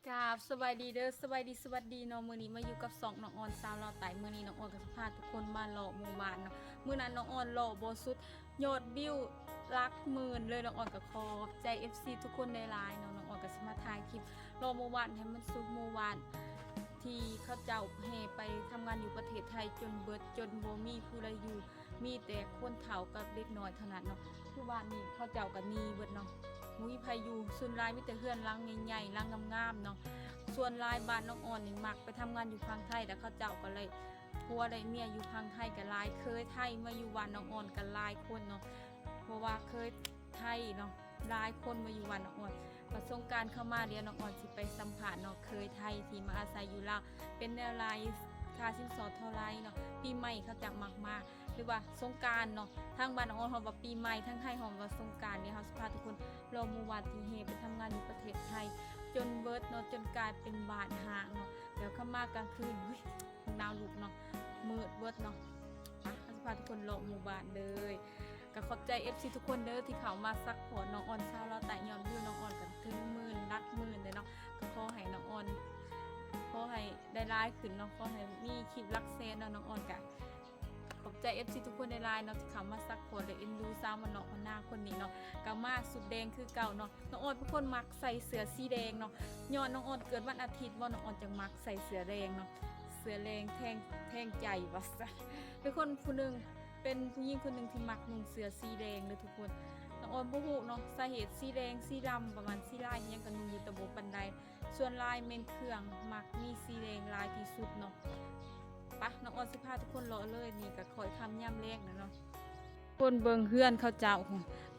ກາບສະບາຍດີເດີ ສະບາຍດີ ສະຫວັດດີເນາະ. ມື້ນີ້ມາຢູ່ກັບຊ່ອງນ້ອງອອນຊາວລາວໃຕ້. ມື້ນີ້ນ້ອງອອນກໍຊິພາທຸກຄົນມາເລາະໝູ່ບ້ານເນາະ. ມື້ນັ້ນນ້ອງອອນເລາະບໍ່ສຸດ ຍອດວິວຫຼັກໝື່ນເລີຍ. ນ້ອງອອນກໍຂອບໃຈເອັຟຊີທຸກຄົນຫຼາຍໆເນາະ. ນ້ອງອອນກໍຊິມາຖ່າຍຄລິບເລາະໝູ່ບ້ານໃຫ້ມັນສຸດໝູ່ບ້ານ ທີ່ເຂົາເຈົ້າແຫ່ໄປທຳງານຢູ່ປະເທດໄທຈົນເບິດ ຈົນບໍ່ມີຜູ້ໃດຢູ່ ມີແຕ່ຄົນເຖົ້າກັບເດັກນ້ອຍເທົ່ານັ້ນເນາະ. ຄືບ້ານນີ້ເຂົາເຈົ້າກໍໜີເບິດເນາະ ບໍ່ມີໃຜຢູ່. ສ່ວນຫຼາຍມີແຕ່ເຮືອນຫຼັງໃຫຍ່ໆ ຫຼັງງາມໆເນາະ. ສ່ວນຫຼາຍບ້ານນ້ອງອອນນີ້ມັກໄປທຳງານຢູ່ຝັ່ງໄທ ແລ້ວເຂົາເຈົ້າກໍເລີຍ ຜົວໄດ້ເມຍຢູ່ຝັ່ງໄທກໍຫຼາຍ. ເຄີຍໄທມາຢູ່ບ້ານນ້ອງອອນກໍຫຼາຍຄົນເນາະ ເພາະວ່າເຄີຍໄທເນາະ ຫຼາຍຄົນມາຢູ່ບ້ານນ້ອງອອນ. ບັດສົງການເຂົ້າມາ ດຽວນ້ອງອອນຊິໄປສຳພາດເນາະ ເຄີຍໄທທີ່ມາອາໄສຢູ່ລາວ ເປັນແນວໃດ ຄ່າສິນສອດເທົ່າໃດເນາະ. ປີໃໝ່ເຂົາຈະມັກມາ ຫຼືວ່າສົງການເນາະ. ທາງບ້ານນ້ອງອອນເຮົາວ່າປີໃໝ່ ທາງໄທເຮົາວ່າສົງການ. ດຽວເຮົາຊິພາທຸກຄົນເລາະໝູ່ບ້ານທີ່ແຫ່ໄປທຳງານຢູ່ປະເທດໄທຈົນເບິດເນາະ ຈົນກາຍເປັນບ້ານຮ້າງເນາະ. ດຽວເຂົ້າມາກາງຄືນ ຫວຍ ໜາວລຸກເນາະ ມືດເບິດເນາະ. ໄປ ເຮົາຊິພາທຸກຄົນເລາະໝູ່ບ້ານເລີຍ. ກໍຂອບໃຈເອັຟຊີທຸກຄົນເດີທີ່ເຂົ້າມາຊັບພອດນ້ອງອອນຊາວລາວໃຕ້. ຍອດວິວນ້ອງອອນກໍເຖິງໝື່ນ ຫຼັກໝື່ນເລີຍເນາະ. ກໍຂໍໃຫ້ນ້ອງອອນ ຂໍໃຫ້ໄດ້ຫຼາຍຂຶ້ນເນາະ ຂໍໃຫ້ມີຄລິບຫຼັກແສນເນາະ. ນ້ອງອອນກໍຂອບໃຈເອັຟຊີທຸກຄົນຫຼາຍໆເນາະ ທີ່ເຂົ້າມາຊັບພອດ ແລະ ເອັນດູສາວບ້ານນອກບ້ານນາຄົນນີ້ເນາະ. ກໍມາຊຸດແດງຄືເກົ່າເນາະ. ນ້ອງອອນເປັນຄົນມັກໃສ່ເສື້ອສີແດງເນາະ ຍ້ອນນ້ອງອອນເກີດວັນອາທິດບໍ ນ້ອງອອນຈຶ່ງມັກໃສ່ເສື້ອແດງເນາະ. ເສື້ອແດງແທງ ແທງໃຈວ່າຊັ້ນ. ເປັນຄົນຜູ້ໜຶ່ງ ເປັນຜູ້ຍິງຄົນໜຶ່ງທີ່ມັກນຸ່ງເສື້ອສີແດງເດີທຸກຄົນ. ນ້ອງອອນບໍ່ຮູ້ເນາະ ສາເຫດສີແດງ ສີດຳ ປະມານສີລາຍຫຍັງກໍນຸ່ງຢູ່ ແຕ່ບໍ່ປານໃດ. ສ່ວນຫຼາຍແມ່ນເຄື່ອງມັກມີສີແດງຫຼາຍທີ່ສຸດເນາະ. ປະ ນ້ອງອອນຊິພາທຸກຄົນເລາະເລີຍ. ນີ້ກໍຄ່ອຍຄ່ຳຍາມແລງແລ້ວເນາະ. ຄົນເບິ່ງເຮືອນເຂົາເຈົ້າ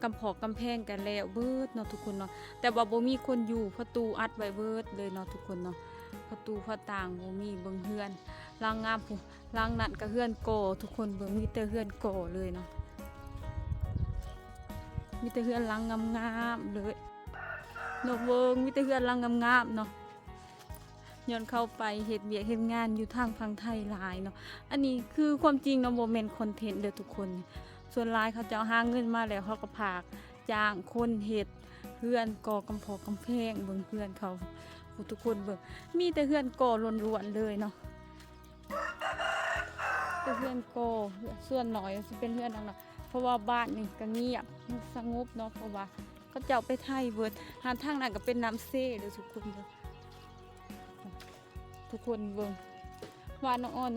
ກຳພອກກຳແພງກໍແລ້ວເບິດເນາະທຸກຄົນເນາະ ແຕ່ວ່າບໍ່ມີຄົນຢູ່ ປະຕູອັດໄວ້ເບິດເລີຍເນາະທຸກຄົນເນາະ. ປະຕູໜ້າຕ່າງບໍ່ມີ. ເບິ່ງເຮືອນຫຼັງງາມພຸ້ນ ຫຼັງນັ້ນກໍເຮືອນກໍ່ ທຸກຄົນເບິ່ງ ມີແຕ່ເຮືອນກໍ່ເລີຍເນາະ ມີແຕ່ເຮືອນຫຼັງງາມໆເລີຍເນາະ. ເບິ່ງ ມີແຕ່ເຮືອນຫຼັງງາມໆເນາະ ຍ້ອນເຂົາໄປເຮັດວຽກເຮັດງານຢູ່ທາງຝັ່ງໄທຫຼາຍເນາະ. ອັນນີ້ຄືຄວາມຈິງເນາະ ບໍ່ແມ່ນຄອນເທັນເດີທຸກຄົນ. ສ່ວນຫຼາຍເຂົາເຈົ້າຫາເງິນມາແລ້ວ ເຂົາກໍພາກຈ້າງຄົນເຮັດເຮືອນກໍ່ກຳພອກກຳແພງ. ເບິ່ງເຮືອນເຂົາ ໂອ້ ທຸກຄົນເບິ່ງ ມີແຕ່ເຮືອນກໍ່ລ້ວນໆເລີຍເນາະ ແຕ່ເຮືອນກໍ່. ສ່ວນໜ້ອຍຊິເປັນເຮືອນຫຼັງນ້ອຍ ເພາະວ່າບ້ານນີ້ກໍງຽບສະຫງົບເນາະ ເພາະວ່າເຂົາເຈົ້າໄປໄທເບິດ. ຫາທາງນັ້ນກໍເປັນນ້ຳເຊເດີທຸກຄົນເດີ. ທຸກຄົນເບິ່ງ ບ້ານນ້ອງອອນ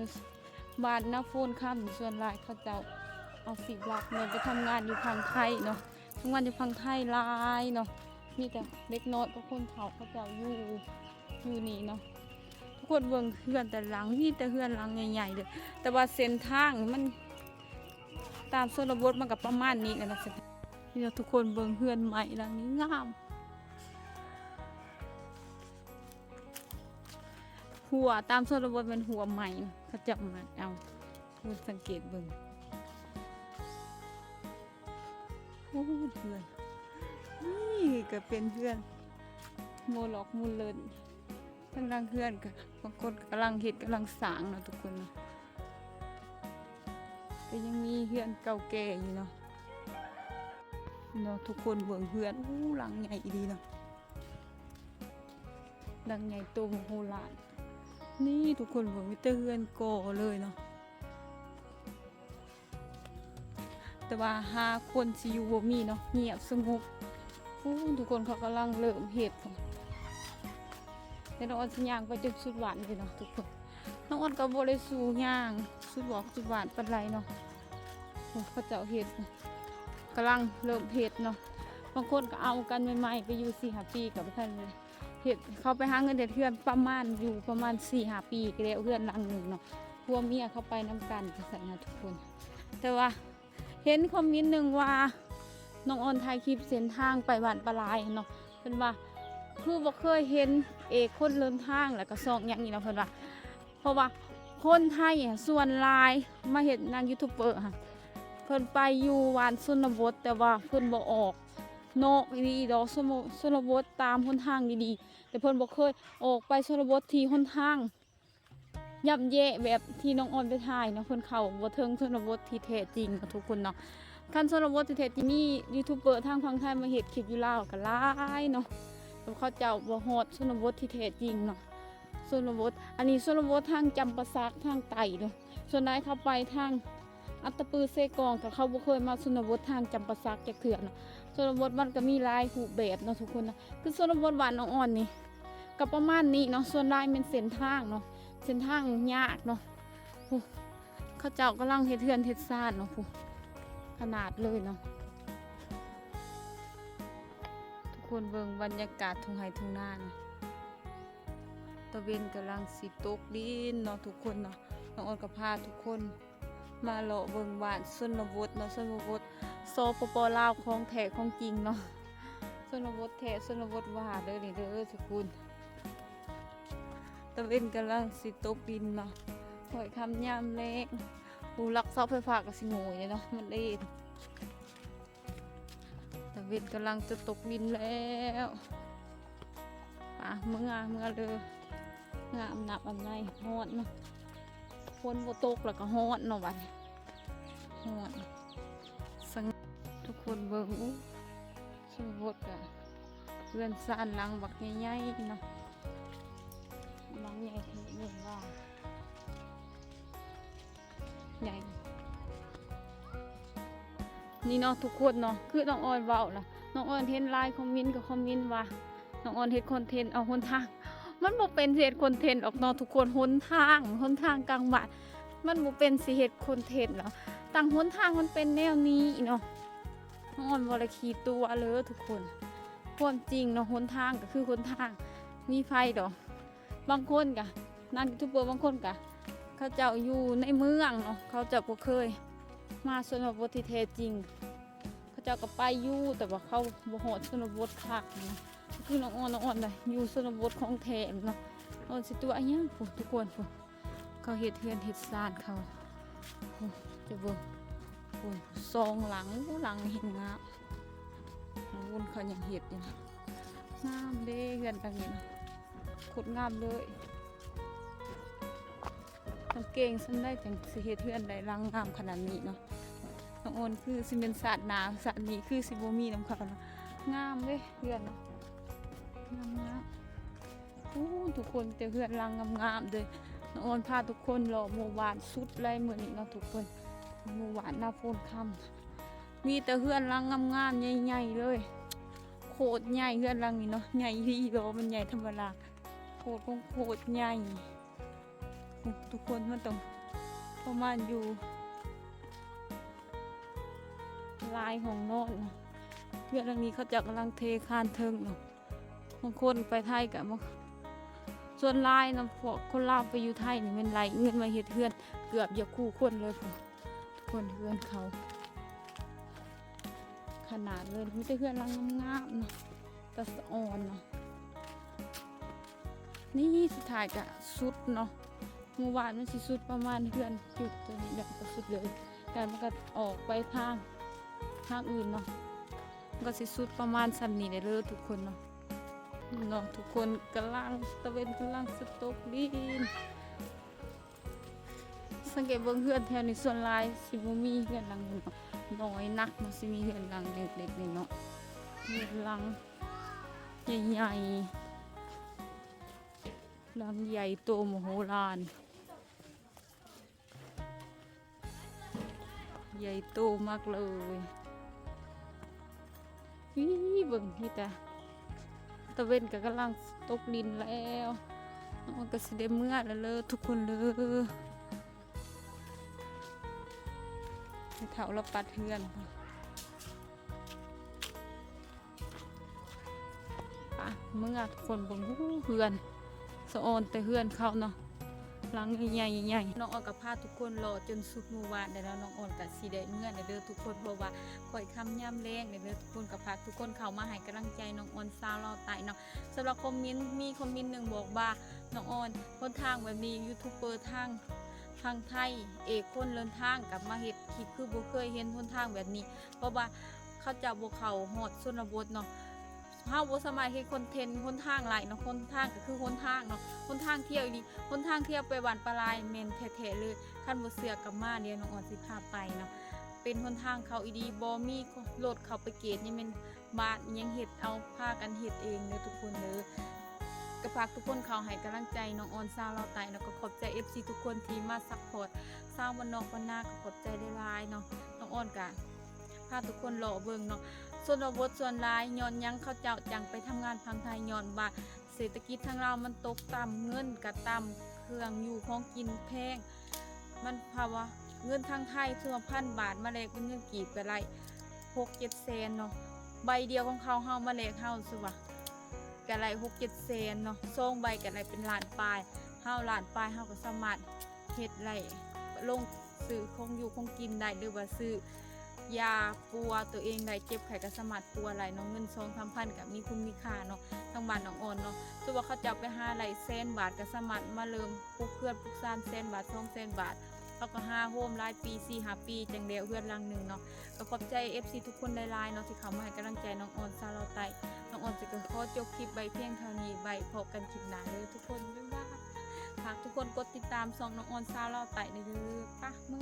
ບ້ານນາໂພນຄຳ ສ່ວນຫຼາຍເຂົາເຈົ້າອາຊີບຫຼັກແມ່ນໄປທຳງານຢູ່ຝັ່ງໄທເນາະ ທຳງານຢູ່ຝັ່ງໄທຫຼາຍເນາະ. ມີແຕ່ເດັກນ້ອຍກັບຄົນເຖົ້າເຂົາເຈົ້າຢູ່ ຢູ່ນີ້ເນາະ. ທຸກຄົນເບິ່ງເຮືອນແຕ່ລະຫຼັງ ມີແຕ່ເຮືອນຫຼັງໃຫຍ່ໆເດີ ແຕ່ວ່າເສັ້ນທາງມັນ ຕາມຊົນນະບົດມັນກໍປະມານນີ້ແຫຼະເນາະ. ນີ້ເນາະ ທຸກຄົນເບິ່ງເຮືອນໃໝ່ຫຼັງນີ້ງາມ. ຮົ້ວຕາມຊົນນະບົດແມ່ນຮົ້ວໄມ້ ເຂົາເຈົ້າມັກເອົາ. ທຸກຄົນສັງເກດເບິ່ງ ໂອ້ ເຮືອນ ນີ້ກໍເປັນເຮືອນໂມລັອກໂມເລີນ. ທາງຫຼັງເຮືອນກໍບາງຄົນກໍກຳລັງເຮັດ ກຳລັງສ້າງເນາະທຸກຄົນເນາະ. ກໍຍັງມີເຮືອນເກົ່າແກ່ຢູ່ເນາະ ເນາະ ທຸກຄົນເບິ່ງເຮືອນ. ໂອ້ ຫຼັງໃຫຍ່ອີ່ຫຼີເນາະ ຫຼັງໃຫຍ່ໂຕມະໂຫລານ. ນີ້ທຸກຄົນເບິ່ງ ມີແຕ່ເຮືອນກໍ່ເລີຍເນາະ. ແຕ່ວ່າຫາຄົນຊິຢູ່ບໍ່ມີເນາະ ງຽບສະຫງົບ. ໂອ້ ທຸກຄົນເຂົາກຳລັງເລີ່ມເຮັດ ແຕ່ນ້ອງອອນຊິຍ່າງໄປຈົນສຸດບ້ານເລີຍເນາະທຸກຄົນ. ນ້ອງອອນກໍບໍ່ໄດ້ສູ້ຍ່າງສຸດບອກສຸດບ້ານປານໃດເນາະ. ໂອ້ ເຂົາເຈົ້າເຮັດ ກຳລັງເລີ່ມເຮັດເນາະ. ບາງຄົນກໍເອົາກັນໃໝ່ໆ ໄປຢູ່ສີ່ຫ້າປີກໍບໍ່ທັນ ເຮັດ ເຂົາໄປຫາເງິນເຮັດເຮືອນປະມານ ຢູ່ປະມານສີ່ຫ້າປີກໍແລ້ວເຮືອນຫຼັງໜຶ່ງເນາະ ຜົວເມຍເຂົາໄປນຳກັນ ວ່າຊັ້ນນະທຸກຄົນ. ແຕ່ວ່າເຫັນຄອມເມັນໜຶ່ງວ່າ ນ້ອງອອນຖ່າຍຄລິບເສັ້ນທາງໄປບ້ານປາລາຍເນາະ ເພິ່ນວ່າຄືບໍ່ເຄີຍເຫັນເອກຄົນເດີນທາງ ແລ້ວກໍຊ່ອງຫຍັງນີ້ເນາະ ເພິ່ນວ່າ ເພາະວ່າຄົນໄທສ່ວນຫຼາຍມາເຮັດນາງຢູທູບເບີຫັ້ນ ເພິ່ນໄປຢູ່ບ້ານຊົນນະບົດ ແຕ່ວ່າເພິ່ນບໍ່ອອກນອກອີ່ຫຼີດອກ ຊົນ ຊົນນະບົດຕາມຫົນທາງດີໆ ແຕ່ເພິ່ນບໍ່ເຄີຍອອກໄປຊົນນະບົດທີ່ຫົນທາງຍ່ຳແຍ່ແບບທີ່ນ້ອງອອນໄປຖ່າຍເນາະ. ເພິ່ນເຂົ້າບໍ່ເຖິງຊົນນະບົດທີ່ແທ້ຈິງເນາະທຸກຄົນເນາະ. ຄັນຊົນນະບົດທີ່ແທ້ຈິງນີ້ ຢູທູບເບີທາງຝັ່ງໄທມາເຮັດຄລິບຢູ່ລາວກໍຫຼາຍເນາະ. ເຂົາເຈົ້າບໍ່ຮອດຊົນນະບົດທີ່ແທ້ຈິງເນາະ. ຊົນນະບົດ ອັນນີ້ຊົນນະບົດທາງຈຳປາສັກ ທາງໃຕ້ເນາະ. ສ່ວນຫຼາຍເຂົາໄປທາງອັດຕະປື ເຊກອງ ກໍເຂົາບໍ່ເຄີຍມາຊົນນະບົດທາງຈຳປາສັກຈັກເທື່ອເນາະ. ຊົນນະບົດມັນກໍມີຫຼາຍຮູບແບບເນາະທຸກຄົນເນາະ. ຄືຊົນນະບົດບ້ານນ້ອງອອນນີ້ ກໍປະມານນີ້ເນາະ. ສ່ວນຫຼາຍແມ່ນເສັ້ນທາງເນາະ ເສັ້ນທາງຍາກເນາະ. ໂອ້ ເຂົາເຈົ້າກຳລັງເຮັດເຮືອນເຮັດຊານເນາະ ພຸ້ນ ຂະໜາດເລີຍເນາະ. ທຸກຄົນເບິ່ງບັນຍາກາດທົ່ງໄຮ່ທົ່ງນາເນາະ. ຕາເວັນກຳລັງຊິຕົກດິນເນາະທຸກຄົນເນາະ. ນ້ອງອອນກໍພາທຸກຄົນມາເລາະເບິ່ງບ້ານຊົນນະບົດເນາະ, ຊົນນະບົດ ສປປ ລາວ ຂອງແທ້ຂອງຈິງເນາະ. ຊົນນະບົດແທ້ ຊົນນະບົດວ່າເດີນີ້ເດີທຸກຄົນ. ຕາເວັນກຳລັງຊິຕົກດິນເນາະ, ຄ່ອຍຄ່ຳຍາມແລງ. ຜູ້ລັກເສົາໄຟຟ້າກໍຊິໂງ່ຍເດ້ເນາະ, ມັນເອງ. ຕາເວັນກຳລັງຈະຕົກດິນແລ້ວ. ປະ ເມືອ ເມືອເດີ ເມືອອາບນ້ຳອາບໃນ. ຮ້ອນເນາະ, ຝົນບໍ່ຕົກແລ້ວກໍຮ້ອນເນາະບັດນີ້ ຮ້ອນ. ສັງ ທຸກຄົນເບິ່ງ ໂອ້ ຊົນນະບົດກະເຮືອນຊານຫຼັງບັກໃຫຍ່ໆເນາະ, ຫຼັງໃຫຍ່ແທ້ເລີຍວ່າ ໃຫຍ່ ນີ້ເນາະທຸກຄົນເນາະ. ຄືນ້ອງອອນເວົ້າລະ ນ້ອງອອນເຫັນຫຼາຍຄອມເມັນກໍຄອມເມັນວ່າ ນ້ອງອອນເຮັດຄອນເທັນເອົາຫົນທາງ. ມັນບໍ່ເປັນຊິເຮັດຄອນເທັນດອກເນາະທຸກຄົນ. ຫົນທາງ ຫົນທາງກາງບ້ານ ມັນບໍ່ເປັນຊິເຮັດຄອນເທັນດອກ. ຕັ້ງຫົນທາງມັນເປັນແນວນີ້ເນາະ, ນ້ອງອອນບໍ່ໄດ້ຂີ້ຕົວະເລີຍທຸກຄົນ. ຄວາມຈິງເນາະ ຫົນທາງກໍຄືຫົນທາງ, ມີໃຜດອກ. ບາງຄົນກະ ນັກຢູທູບເບີບາງຄົນກະ ເຂົາເຈົ້າຢູ່ໃນເມືອງເນາະ, ເຂົາເຈົ້າບໍ່ເຄີຍມາຊົນນະບົດທີ່ແທ້ຈິງ. ເຂົາເຈົ້າກໍໄປຢູ່ ແຕ່ວ່າເຂົາບໍ່ຮອດຊົນນະບົດຄັກນະ. ຄືນ້ອງອອນ ນ້ອງອອນນະ ຢູ່ຊົນນະບົດຂອງແທ້ເນາະ. ນ້ອງອອນຊິຕົວະອີຫຍັງ ພຸ້ນ ທຸກຄົນ ພຸ້ນ ເຂົາເຮັດເຮືອນເຮັດຊານເຂົາ ພຸ້ນ ຈະເບິ່ງ ພຸ້ນ ສອງຫຼັງ ຫຼັງນີ້ແຮງງາມ. ບຸນເຂົາຍັງເຮັດຢູ່ນະ, ງາມເດ້ເຮືອນຫຼັງນີ້ນະ, ໂຄດງາມເລີຍ. ຕ້ອງເກັ່ງສ່ຳໃດຈັ່ງຊິເຮັດເຮືອນໄດ້ຫຼັງງາມຂະໜາດນີ້ເນາະ. ນ້ອງອອນຄືຊິແມ່ນຊາດໜ້າຊາດນີ້ຄືຊິບໍ່ມີນຳເຂົາເນາະ. ງາມເດ້ເຮືອນເນາະ, ງາມໆ. ໂອ້ ທຸກຄົນ ແຕ່ເຮືອນຫຼັງງາມໆເດີ. ນ້ອງອອນພາທຸກຄົນເລາະໝູ່ບ້ານສຸດເລີຍມື້ນີ້ເນາະທຸກຄົນ, ໝູ່ບ້ານນາໂພນຄຳ. ມີແຕ່ເຮືອນຫຼັງງາມໆ ໃຫຍ່ໆເລີຍ, ໂຄດໃຫຍ່ເຮືອນຫຼັງນີ້ເນາະ. ໃຫຍ່ອີ່ຫຼີບໍ່ ມັນໃຫຍ່ທຳມະດາ, ໂຄດຂອງໂຄດໃຫຍ່. ໂອ້ ທຸກຄົນ ມັນຕ້ອງປະມານຢູ່ຫຼາຍຫ້ອງນອນເນາະ. ເຮືອນຫຼັງນີ້ເຂົາເຈົ້າກຳລັງເທຄານເທິງເນາະ. ບາງຄົນໄປໄທກໍ ສ່ວນຫຼາຍນຳພວກຄົນລາວໄປຢູ່ໄທນີ້ແມ່ນໄລ່ເງິນມາເຮັດເຮືອນເກືອບຢາກຄູ່ຄົນເລີຍພຸ້ນ ທຸກຄົນ. ເຮືອນເຂົາຂະໜາດເລີຍ, ມີແຕ່ເຮືອນຫຼັງງາມໆເນາະ, ຕາສະອອນເນາະ. ນີ້ສຸດທ້າຍກະສຸດເນາະ, ໝູ່ບ້ານມັນຊິສຸດປະມານເຮືອນຈຸດຕົວນີ້ແຫຼະ ກະສຸດເລີຍ. ແຕ່ມັນກະອອກໄປທາງ ທາງອື່ນເນາະ, ມັນກະຊິສຸດປະມານສ່ຳນີ້ແຫຼະເດີທຸກຄົນເນາະ. ເນາະ ທຸກຄົນ ກຳລັງ ຕາເວັນກຳລັງຊິຕົກດິນ. ສັງເກດເບິ່ງເຮືອນແຖວນີ້ສ່ວນຫຼາຍຊິບໍ່ມີເຮືອນຫຼັງໜຶ່ງເນາະ, ໜ້ອຍນັກເນາະ ຊິມີເຮືອນຫຼັງເລັກໆນີ້ເນາະ. ເຮືອນຫຼັງໃຫຍ່ໆ ຫຼັງໃຫຍ່ໂຕມະໂຫລານ. ໃຫຍ່ໂຕມາກເລີຍ. ອີ ເບິ່ງ ມີແຕ່ ຕາເວັນກໍກຳລັງຕົກດິນແລ້ວ, ມັນກໍຊິໄດ້ເມືອແລ້ວເລີ ທຸກຄົນເລີ. ແມ່ເຖົ້າລາວປັດເຮືອນ. ປະ ເມືອ ທຸກຄົນເບິ່ງ ໂອ້ ເຮືອນສະອອນແຕ່ເຮືອນເຂົາເນາະ, ຫຼັງໃຫຍ່ໆ. ນ້ອງອອນກໍພາທຸກຄົນເລາະຈົນສຸດໝູ່ບ້ານແລ້ວເນາະ, ນ້ອງອອນກໍຊິໄດ້ເມືອແລ້ວເດີທຸກຄົນ, ເພາະວ່າຄ່ອຍຄ່ຳຍາມແລງແລ້ວເດີທຸກຄົນ. ກໍຝາກທຸກຄົນເຂົ້າມາໃຫ້ກຳລັງໃຈນ້ອງອອນຊາວລາວໃຕ້ເນາະ. ສຳລັບຄອມເມັນ ມີຄອມເມັນໜຶ່ງບອກວ່າ ນ້ອງອອນ ຫົນທາງແບບນີ້ ຢູທູບເບີທາງ ທາງໄທເອກຄົນເດີນທາງກັບມາເຮັດຄລິບ ຄືບໍ່ເຄີຍເຫັນຫົນທາງແບບນີ້, ເພາະວ່າເຂົາເຈົ້າບໍ່ເຂົ້າຮອດຊົນນະບົດເນາະ. ເຮົາບໍ່ສາມາດເຮັດຄອນເທັນຫົນທາງໄດ້ເນາະ, ຫົນທາງກໍຄືຫົນທາງເນາະ, ຫົນທາງທ່ຽວອີ່ຫຼີ, ຫົນທາງທ່ຽວໄປບ້ານປາລາຍ ແມ່ນແທ້ໆເລີຍ. ຄັນບໍ່ເຊື່ອກໍມາ ດຽວນ້ອງອອນຊິພາໄປເນາະ. ເປັນຫົນທາງເຂົ້າອີ່ຫຼີ, ບໍ່ມີລົດເຂົ້າໄປເກດ, ຍັງແມ່ນ ບ້ານ ຍັງເຮັດເອົາ ພາກັນເຮັດເອງເດີທຸກຄົນເດີ. ກໍຝາກທຸກຄົນເຂົ້າໃຫ້ກຳລັງໃຈນ້ອງອອນສາວລາວໃຕ້ເນາະ. ກໍຂອບໃຈເອັຟຊີທຸກຄົນທີ່ມາຊັບພອດ ສາວບ້ານນອກບ້ານນາ ກໍຂອບໃຈຫຼາຍໆເນາະ. ນ້ອງອອນກໍພາທຸກຄົນເລາະເບິ່ງເນາະ ຊົນນະບົດສ່ວນຫຼາຍ ຍ້ອນຫຍັງເຂົາເຈົ້າຈັ່ງໄປທຳງານຝັ່ງໄທ? ຍ້ອນວ່າເສດຖະກິດທາງລາວມັນຕົກຕ່ຳ ເງິນກໍຕ່ຳ ເຄື່ອງຢູ່ຂອງກິນແພງ. ມັນພາວະເງິນທາງໄທ ສົມມຸດວ່າພັນບາດ ມາແລກເປັນເງິນກີບກໍໄດ້ຫົກເຈັດແສນເນາະ. ໃບດຽວຂອງເຂົາ ເຮົາມາແລກ ເຮົາສົມມຸດວ່າກໍໄດ້ຫົກເຈັດແສນເນາະ. ສອງໃບກໍໄດ້ເປັນລ້ານປາຍ. ເຮົາລ້ານປາຍ ເຮົາກໍສາມາດເຮັດໄດ້ ລົງຊື້ຂອງຢູ່ຂອງກິນໄດ້ ຫຼືວ່າຊື້ຢາປົວຕົວເອງໄດ້ ເຈັບໄຂ້ກໍສາມາດປົວໄດ້ເນາະ. ເງິນສອງສາມພັນກໍມີຄຸນມີຄ່າເນາະ ທາງບ້ານນ້ອງອອນເນາະ. ສົມມຸດວ່າເຂົາເຈົ້າໄປຫາໄດ້ແສນບາດ ກໍສາມາດມາເລີ່ມປຸກເຮືອນປຸກຊານ ແສນບາດ ສອງແສນບາດ ເຮົາກໍຫາໂຮມຫຼາຍປີ ສີ່ຫ້າປີ ຈັ່ງແລ້ວເຮືອນຫຼັງໜຶ່ງເນາະ. ກໍຂອບໃຈເອັຟຊີທຸກຄົນຫຼາຍໆເນາະ ທີ່ເຂົ້າມາໃຫ້ກຳລັງໃຈນ້ອງອອນສາວລາວໃຕ້. ນ້ອງອອນຈະກໍຂໍຈົບຄລິບໄວ້ພຽງເທົ່ານີ້ ໄວ້ພົບກັນຄລິບໜ້າເດີທຸກຄົນ. ບາຍບາຍ. ຝາກທຸກຄົນກົດຕິດຕາມຊ່ອງນ້ອງອອນສາວລາວໃຕ້ເດີ. ປະ ເມືອ